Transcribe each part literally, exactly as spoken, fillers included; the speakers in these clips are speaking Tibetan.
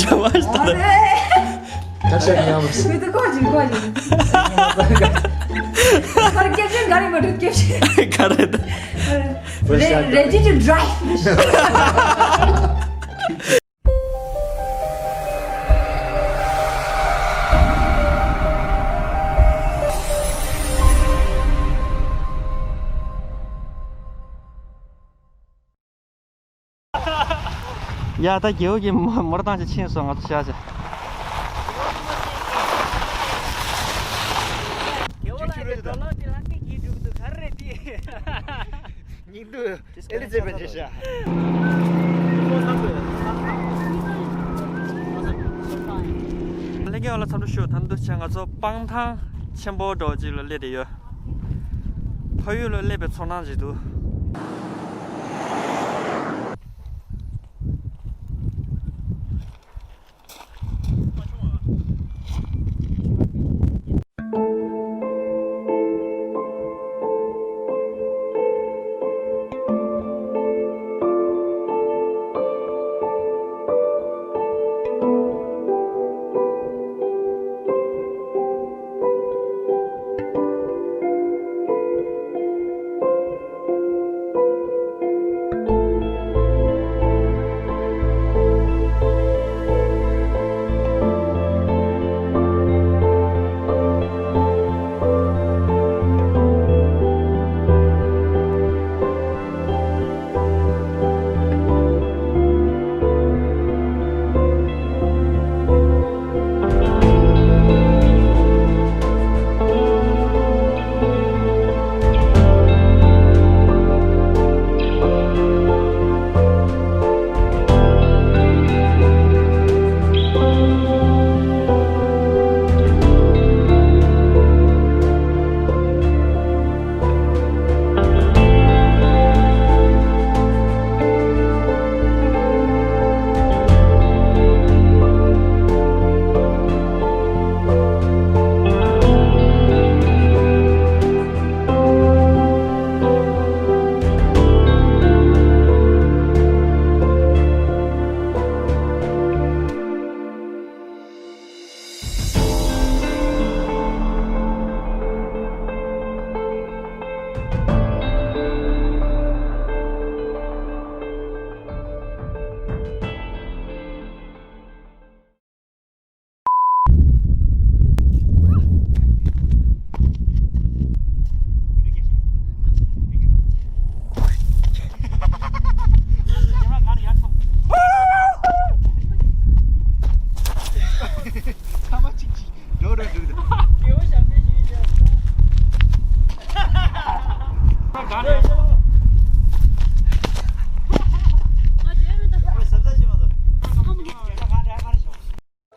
ད་བ་ཞིག་ད་ད། ད་ཤ་ཉམས་སུ། མི་དུ་གོ་ཅིག་གོ་ཅིག་གར་སྐྱེབ་ཆེན་ག་རེ་མ་འགྲུབ་སྐྱེབ་ཆེན། ག་རེ་ད། Re- ready to drive. ཡ་ད་རྒྱལ་བོ་གི་མོ་མོ་ར་ཏང་ཆ་ཕྱིན་སོང་། ང་ཚོ་ཤ་ཆ། རྒྱལ་བོ་ལ་ཡི་འགྲོ་ལོག་དེ་ལྷག་ཏེ་གི་འགྲུབ་འདུག་ག་རེ་རེད་དེ། སྙིང་སྡུག་ཨེ་ལི་ཛེ་བེད་རེད་ཤག་ལྷན་རྒྱས་ལ་འཚམས་འདྲི་ཞུ། ད་འདུག་ཆ་ང་ཚོ་སྤང་ཐང་ཆེན་པོ་འདྲ་བོ་ཅིག་ལ་སླེབས་བསྡད་ཡོད། ཕ་ཡུལ་ལ་སླེབས་པའི་ཚོར་སྣང་ཅིག་འདུག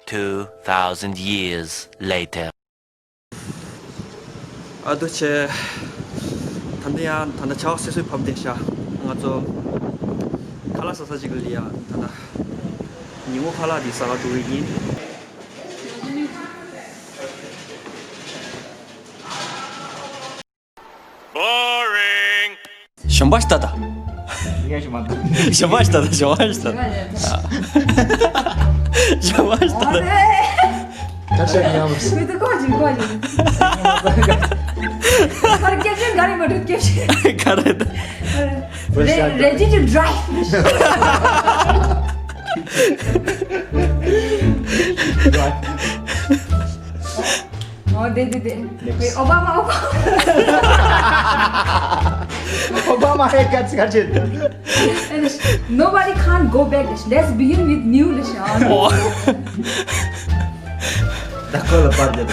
Two thousand years later. ཨ་དུ་ཆེ། ད་ལྟ་ཡང་ད་ལྟ་ཆར་པ་སིབ་སིབ་བབས་བསྡད་ཤག་ང་ཚོ་ཁ་ལག་ཟ་ས་ཅིག་ལ་ཡ་ད་ལྟ་ཉིན་མོ་ཁ་ལག་འདི་ཟ་ག་འགྲོ་གི་ཡིན། Boring. གཞོན་པ་ཞིག་ལྟ་ད། ངས་ཞུ་མ་ཐུབ། གཞོན་པ་ཞིག་ལྟ་ད། གཞོན་པ་ཞིག་ལྟ་ད། གཞོན་པ་ཞིག་ལྟ་ད། ད་ཤ་ཉམས་སུ། མི་དུ་གོ་ཅིག་གོ་ཅིག་གར་སྐྱེབ་ཆེན་ག་རེ་མ་འགྲུབ་སྐྱེབ་ཆེན། ག་རེ་ད། Re- ready to drive. ཨོ་དེ་དེ་དེ། Next. Wait, Obama, Obama. Obama haircut got you. Nobody can't go back. Let's begin with new. ད་ཁོ་ལ་པར་རྒྱབ།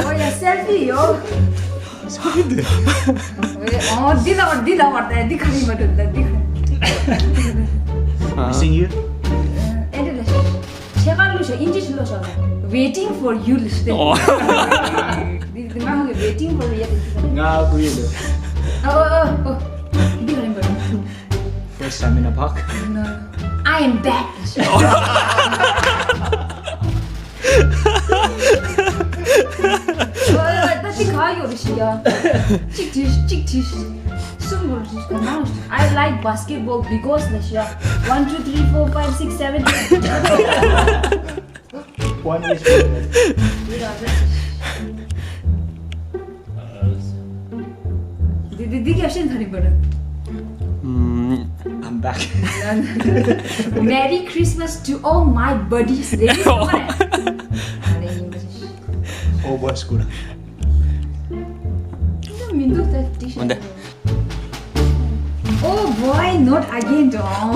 ཨོ་ཡ་སེལ་ཕི་ཡོ། ཨོ་འདི་ལ་བར་འདི་ལ་བར་ད་འདི་ག་རེ་མ་འགྲོ་ད་འདི་ག་རེ། Missing you. ཨེ་འདི་ལ་ཤ་ཁར་ལུ་ཤ་ཨིན་ཇི་ལོ་ཤ། Waiting for you ལ་ཤ། འདི་འདི་མ་ཧུ་waiting for you ཡ་འདི་ག་རེ། ང་ཀུ་ཡི་ལོ། ཨོ་ཨོ་ཨོ་འདི་ག་རེ་མ་འགྲོ། First time in a park. No, no. I am back. ད་ཅི་ག་ཡོད་རེད་ཤི་ཡ། གཅིག་དྲིས་གཅིག་དྲིས། I like basketball because ལ་ཤ one two three four five six seven eight. One is འདི་འདི་འདི་རྒྱབ་ཤེས་ཚར་རིང་པར། ཨམ། I'm back. Merry Christmas to all my buddies. ལེ་ལེ། ཨོ་བ་སྐུ་ར། མི་འདུག་ད་ཏི་ཤ། འོན་ཏེ། Oh boy, not again, dog.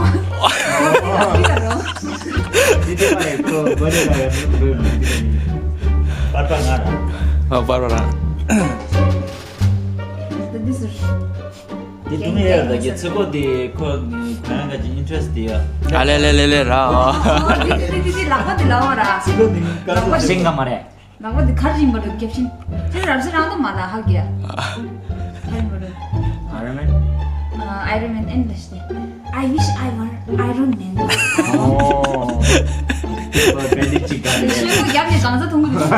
འདི་དེ་མ་རེད་ཁོ་བ་རེད་ལ་ཡ་འདི་འདི་པར་པར་ང་ར། ཨ་པར་པར་ར། This is འདི་དུང་ཡ་ད་གི་ཚེ་གོ་འདི་ཁོ་ཁོ་ཡང་ག་ཅི་interest འདི་ཡ། ཨ་ལེ་ལེ་ལེ་ལེ་ར། འདི་འདི་འདི་འདི་ལག་པ་འདི་ལ་བ་ར། ཚེ་གོ་འདི་ཀ་ལག་པ་ཤེང་ག་མ་རེད། ལག་པ་འདི་གར་རིང་པ་རེད་རྒྱབ་ཤིང་། ཅི་རབ་སེ་རང་དུ་མ་ལ་ཧ་གི་ཡ། གར་རིང་པ་རེད། Iron Man. Iron Man ཨེན་ལ་ཤི། I wish I were Iron Man. ཨོ། ཁོ་བེ་ལི་ཅི་ག་ལེ། ཤེས་གོ་རྒྱབ་ནས་གང་ཟ་ཐུང་གི་རེད།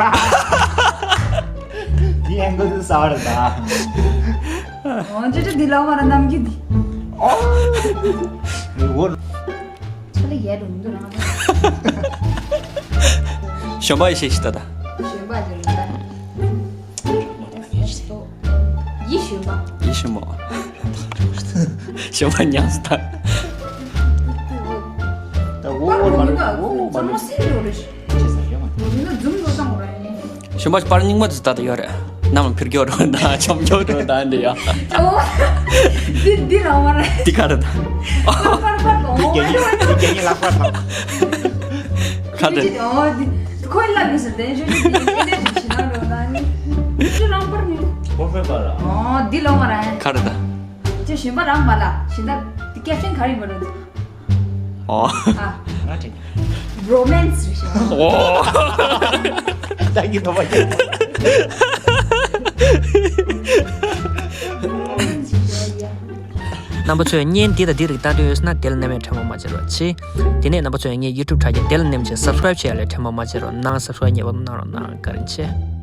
འདི་ཨེང་གོ་དུ་ས་བར་ད། ཨོ་ཅི་ཅི་འདི་ལ་མ་ར་ནམ་གི་འདི། ཨོ། ཆ་ལ་ཡལ་འགྲོ་མི་འདུག་རང་ད། གཞོན་པ་ཡི་ཤེས་ཤིག་ད་ད། གཞོན་པ་ཡི་རུ་ད། ཡི་གཞོན་པ། ཡི་གཞོན་པ། གཞོན་པ་ཉམས་སུ་ད། ད་འོ་འོ་མ་རེད་འོ་འོ་མ་རེད། ཅེས་ཟེར་ཡོད་མ། འདི་ནི་འཛུམ་བློ་བཏང་དགོས་ར་ཡིན། གཞོན་པ་པར་རྙིང་མ་དེ་ཚོ་ད་ལྟ་ཡོད་རེད། ནམ་ཕིར་སྐྱོ་རོ་ད་ཆོམ་སྐྱོ་རོ་ད་འདི་ཡ། ཨོ། འདི་འདི་རང་མ་རེད། འདི་ག་རེད་ད། པར་པར་པར་ཨོ། འདི་རྒྱ་ཡིག་འདི་རྒྱ་ཡིག་ལག་པར་ཐོག་ག་རེད། འདི་ཨོ་འདི་ཁོའི་ལབ་མི་ཟེར་དེ་ཞོ་ཞོ་འདི་འདི་འདི་ཞིག་ན་རོ་ད་ནི། འདི་རང་པར་མི་འདུག་པར་པར་པར་ཨོ་འདི་ལོ་མ་རེད། ག་རེད་ད། ཅེ་གཞོན་པ་རང་མ་ལ་ཞིན་ད་འདི་caption་ག་རེ་མ་རེད། ཨོ། ཨ། ང་དྲན། Romance་རེད་ཤག་ཨོ། ད་ཡིན་ཐོབ་པ་ཡིན། རྣམ་པ་ཚོས་བརྙན་འདི་དང་འདི་རིགས་ལྟ་འདོད་ཡོད་ན་དེ་ལ་མནན་མེད་ཕྲན་བུ་མ་བརྗེད་རོགས་གྱིས། དེ་ནས་རྣམ་པ་ཚོས་ངའི་YouTube་དྲ་རྒྱ་དེ་ལ་མནན་བྱས་subscribe་བྱེད་ཡ་ལས་ཕྲན་བུ་མ་བརྗེད་རོགས་གནང་། subscribe་ཉེ་བར་གནང་རོགས་གནང་། བཀའ་དྲིན་ཆེ།